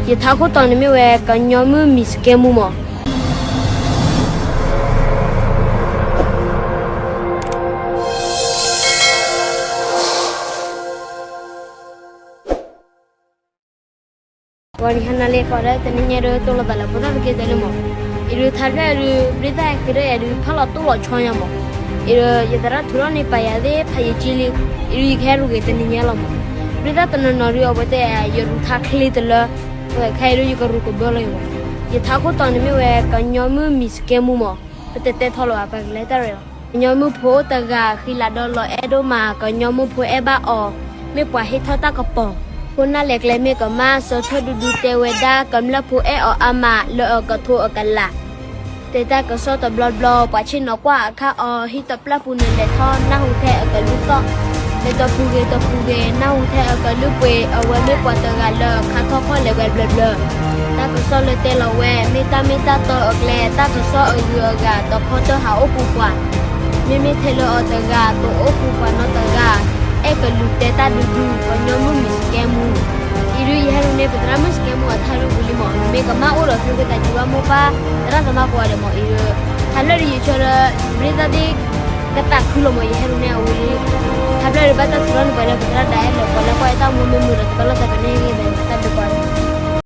ယထါခိၣ်တီန့ၣ်မ့ၢ်ဝဲ ကညီမုၢ်မံၤစကဲမူမး. ဂီၤနံၤဟါနၤလၢကိးဂၤဒဲး, တနံၤညါဒုး တိၢ်လိာ်သးလၢဖိသၣ်သုးက့တၢလံမး. အံၤဒုး ထါဖျၢၣ်ဒုး ဘျ့သၣ်ဟဲဃ့ထီၣ်ယၤဒုး ဖးလီၤတိၢ်လီၤဆီညါမး. အံၤဒုး ယသရၣ်ထုးထီၣ်န့ၢ်ပာ်ယၤသ့ၣ် ဖးယံာ်ကံလံ. အံၤဒုး ယကဟဲလူၤက့ၤတနံၤညါလီၤမး. ဘျ့သၣ်တနီၤနီၤဒုး အဝဲတဲယရူၤထါချ့တလၢ, ဝဲခဲအံၤဒုး ယကရူၤကဘၢလီၤအံၤမး. ယထါခိၣ်တီန့ၣ်မ့ၢ်ဝဲ ကညီမုၢ်မံၤစကဲမူမး. ပတတဲထီလၢၤဘၣ်, ပကလဲၤတၢ်ရဲၣ်လီၤ. ကညီမုၢ်ဖိတဂၤ ဃံလၤဒီးလီၤအဲၣ်ဒိၣ်မး, ကညီမုၢ်ဖိအဲၣ်ဘၣ်အီၤ, မ့ၢ်ပှၤဟ့ၣ်ထီၣ်တၢ်ကပီၤ. ဖိနၢ်လဲၤကျဲမ့ၢ်ကမၣ်, စၢထၢၣ်ဒူဒူတဲဝဲဒၣ်, ကမျၢၢ်ဖိအဲၣ်အီၤအါမး, လၢအကထိအကလး. တဲတၢ်ကစီၣ်တဘျီဘျီ, ပှၤဆ့ၣ်နီၤကွၢ်အခါအီၤ, ဟံၣ်တပျၢ်ပူၤန့ၣ်လဲၤထီၣ်, နၢ်ဟူထဲအကလုၢ်သီၣ်, လဲၤတပူၤဂ့ၤတပူၤဂ့ၤ, နၢ်ဟူထဲအကလုၢ်ပှ့ၤ, အဝဲမ့ၢ်ပှၤတဂၤလၢအခါထီၣ်ခီၣ်လဲၤဝဲဘျၢဘျၢ. တၢ်ကစီၣ်လၢတဲလီၤဝဲ, မ့ၢ်တၢ်မ့ၢ်တၢ်တီအကျဲ, တၢ်ကစီၣ်အဂုၤအဂၤ, တခီတၢၢ်ဟးအိၣ်ဃုာ်ပှၤ, မ့မ့ၢ်ထဲလၢအီၤတဂၤ, တအိၣ်ဃုာ်ပှၤနီတဂၤ, အဲၣ်ကလူၤတဲတၢ်ဒူဒူ, ကညီမုၢ်မံၤစကဲမူ. အံၤဒုး ယဟဲလူၤန့ၢ်ပသရၣ်မုၣ်စကဲမူအထါဒုးဝံၤလံမး, မ့ၢ်ကမၣ်အိၣ်ဒီး ဖဲပတၢ်စံးဘၣ်မိၢ်ပၢ်, သရၣ်သမါကိးဂၤဒဲးမး. အံၤဒုး ထါဖျၢၣ်ဒုး ယဆၢလၢ ဘျ့သၣ်သ့ၣ် ကသးခုလီၤမး, ယဟဲလူၤန့ၢ်အဝံၤလံ. ထါဖျၢၣ်ဒုး ဘၣ်တၢ်ထုးထီၣ်န့ၢ်ပှၤလၢ ပသရၣ်ဒၣ်အဲၣ်လၢ ပှၤလၢကွၢ်အဲၣ်တၢ်မူမ့ၢ်မုာ်ဒီး တဘၣ်လိာ်သးကန့ၢ်ဂ့ၤဘၣ်, တၢ်ဒုးပှၤ